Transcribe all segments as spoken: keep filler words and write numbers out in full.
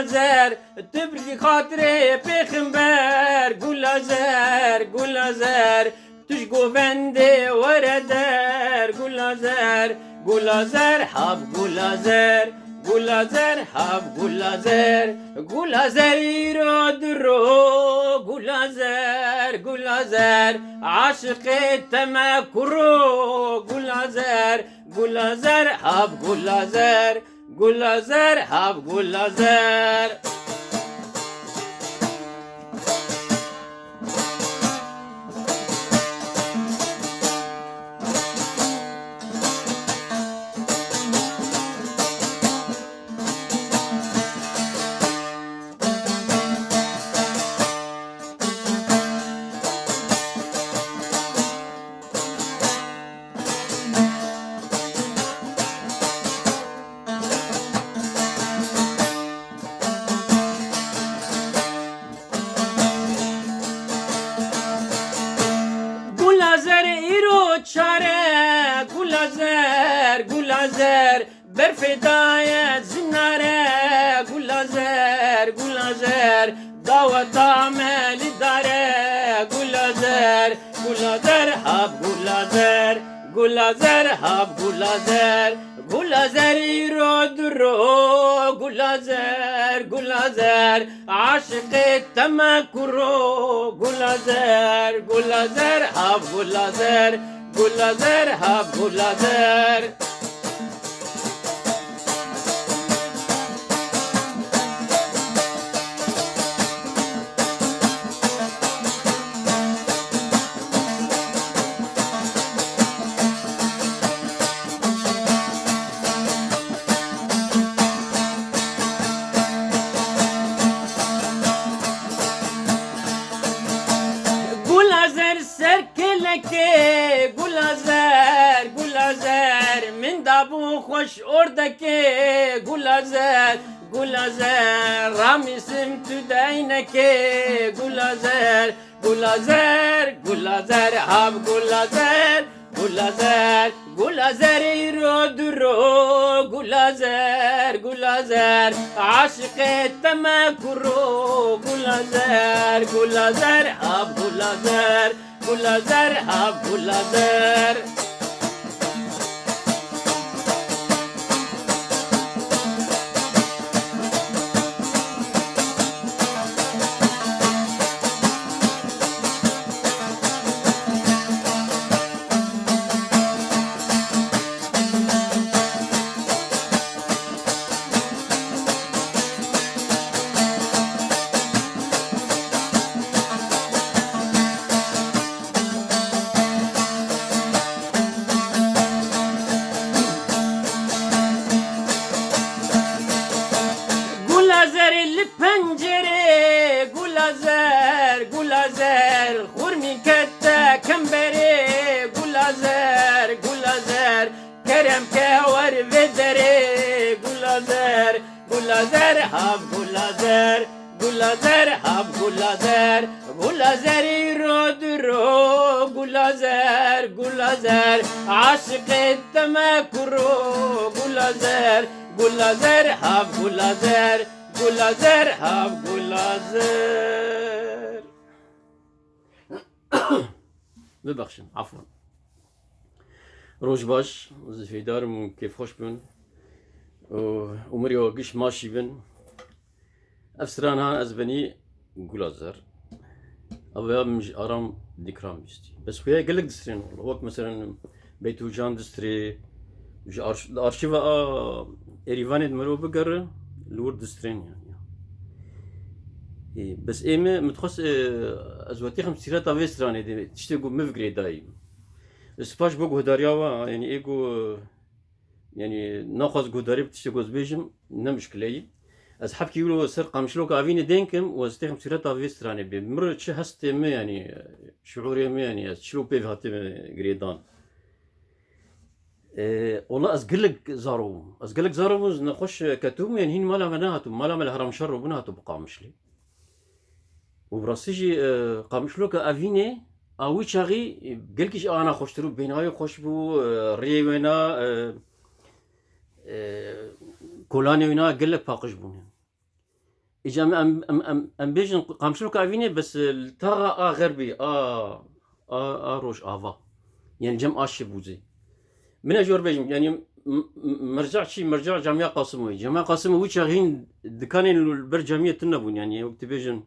Zer, tu birî xatirê pêxember, gula zer, gula zer, tu ji govendê were der, gula zer, gula zer, hab gula zer, gula zer, hab gula zer, gula zer îro diro, gula zer, gula zer, aşiqê te me kuro, gula zer, gula zer, hab gula zer, gula zer, hab gula zer. Gula zer îro çare, gula zer, gula zer, berfê daye zinare, gula zer, gula zer, daweta me li dare, gula zer, gula zer, hab gula zer, gula zer, hab gula zer, gula zer îro diro, gula zer, gula zer, aşiqê te me kuro, gula zer, gula zer, hab gula zer, gula zer, hab gula zer. Gula zer ser kelekê, gula zer, gula zer, min dabû xweş ordekê, gula zer, gula zer, ramîsim tu deynekê, gula zer, gula zer, gula zer, hab gula zer, gula zer, gula zer îro duro, gula zer, gula zer, aşiqê te me kuro, gula zer, gula zer, hab gula zer, gula zer, hab gula zer. Gula zer li pencerê, gula zer, gula zer, xurmî kete kemberê, gula zer, gula zer, kerem ke wer vê derê, gula zer, gula zer, hab gula zer, gula zer, hab gula zer, gula zer îro diro, gula zer, gula zer, aşiqê te me kuro, gula zer, gula zer, hab gula zer, gula zer, hab gula zer. Bibexşin, afwan. Roj baş, zifêdar im û kêfxweş bin. Û umrê we giş maşî bin. Ev strana ez benî Gula Zer. Ev ya min ji Aram Dîkran bîstî. Bes xuya gelek distrên wala. Wek meselen Beytûcan distrê, ji arş-, di arşîva a Êrîvanê di mirov bigere, li wir distrên yani. Ê, bes ê me, min dixwest, ê, ez we têxim sîreta vê stranê de, tiştê ku min girêdayî. Spas bo guhdariya we, yani ê ku, yani naxwaz guhdarî bi tiştê ku ez bêjim, ne mişkile ye. Ez heft kî wilo ser Qamişloka Evînê deng kim û ez têxim sîreta vê stranê bê. Mir çi hestê min, yani şiûrê min, yani ez çilo pê hatime girêdan. E, wala ez gelek zaro bûm. Ez gelek zaro bûm, ez nexweş ketibûm, yani hîn mala me nehatibû. Mala me li Heramşer re bû, nehatibû Qamişlê. Û bi rastî jî, e, Qamişloka Evînê, a wî çaxî, e, gelkî ji ana xweştir bû, bêhna wê xweş bû, e, rêyê wêna, e, e, kolanê wêna gelek paqij bûne. Îca em, em, em, em bêjin Qamşloka Evînê, bes, e, li taxa a xerbî, a, a, a roj ava. Yani cem a şibûzê. Min e jor bêjim, yani m-, m-, merca çi, merca Camiya Qasimoyê. Camiya Qasimo wî çaxîn dikanên li ber camiyê tune bûn, yani wek dibêjin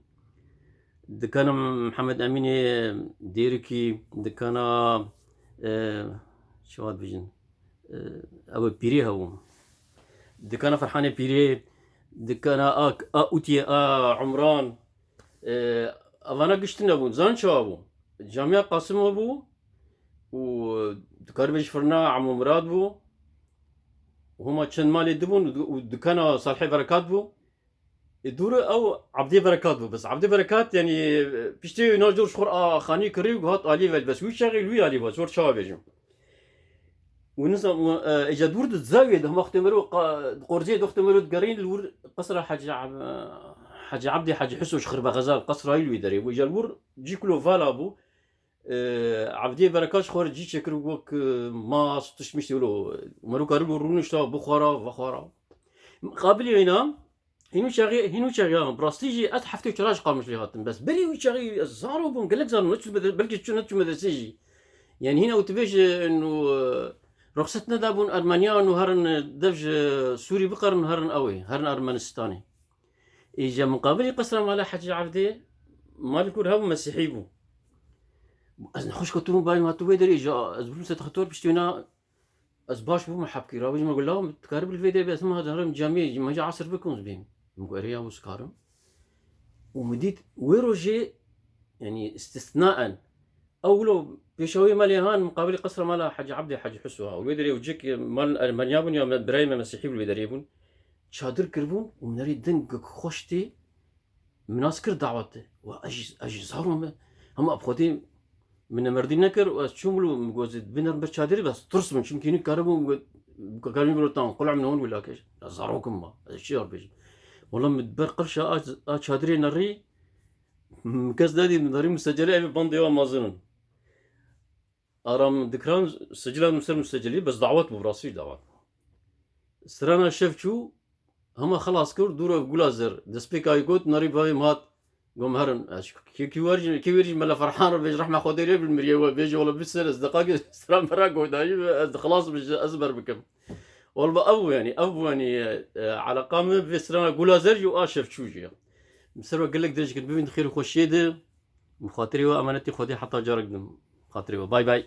dikana Mihemed Emînê Dêrikî, dikana, e, çawa dibêjin, e, ew Pîrê hebû. Dikana Ferhanê Pîrê, dikana a, a Utiyê, a Umran. E, evana giş tune bûn. Zan çawa bû? Camiya Qasimo bû û dikaribê ji firna Emo Mirad bû. Homa çend malê dibûn û dikana Salihê Berekat bû. Ê dûr ew Abdê Berekat bû. Bes Abdê Berekat, yani, piştî wî na jor ji xwe re a xanî kirî û hat alî ve. Bes wî çaxê li wî alî ve. Zor çawa bêjim. Û nizam, û, e, êca dûr di zavê de, hema xwedê mero qa-, di qorzê de xwedê mero digerîn li wir qesra Hecî Ab-, Hecî Abdê Hecî Hiso ji Xirbexeza, qesra wî li wî derê bû. Êca li wir cî kulo vala bû. E, Abdê Berekat ji xwe re cî çêkir wek, e, mas, tişt mişt wilo. Mero karibû rûnişta, bixwara, vexwara. Qabilî wêna, Hîn wî çaxê, hîn wî çaxê ya, bi rastî jî ez heftê û çar ji Qamişlê hatim. Bes berî wî çaxê ez zaro bûm, gelek zaro, neçû medre-, belkî çû, neçû medresê jî. Yani hîn ew dibêje, û, e, ruxset nedabûn Ermeniya, û herin, e, dev ji Sûrî biqerin, herin ew ê, herin Ermenistanê. Êca muqabilî qesra mala Hecî Evdê, malê kur hebû Mesîhî bû. Ez nexweş ketibûm, bayê ma tu vê derê, êca ez bûm sedextor piştî wêna, Ez baş bûme hebkî. Rabû ji min got, "Law, tu karibî li vê derê bê, ez hema herim camiyê, ji min hemî esr bikim ez bêm." Min got, "Erê, ya bû, ez karim." Û min dît, wê rojê, yani, istisnaen, ew wilo pêşa wê malê han, muqabilî qesra mala Hecî Ebdê Hecî Huso ha. Wê derê ew cik mal Ermeniya bûn ya me-, birayê me Mesîhî bûn, wê derê bûn. Çadir kiribûn û min erê dengek xweş tê, Min nas kir dawet de. Wa ez jî, ez jî zaro me. Hema bi Xwedê min nemerdî nekir û ez çûm wilo, min got, "Binerim ber çadirê, bes tirs min, çimkî hîn karibû, min got, kakarî min biro tan, qulem nehûn wila keş." Ez zarok im ma, ez çi yar bêjim. Wela min ber qirşa a, a çadirê nerî, min kes nedî, min darî musecelê, ev bandê wa mezin in. Aram dikiran sicila min ser musecelî, bes dawet bû, rastî dawet bû. Sirana şev çû, hema xelas kir, dûr ev gula zer. Destpêka wî got, nerî bavê min hat, got, "Herin." Ez kî, kî wer jî, kî wer jî Mela Ferhan re bêj, rehma Xwedê lê bin, miriyê we, bêje, "Wela bi ser, ez deqa ki sira me re got, dayî ez dixelas bim, ez ber bikim." Wela ev bû, yani, ev bû, yani, e, e, eleqa min vê sirana gula zer jî û a şev çû jî. Min ser we gelek dirêj kir, bibîn di xêr û xweşiyê de. Bi xatirê we, emanetî Xwedê, heta carek din. Xatirê we. Bay bay.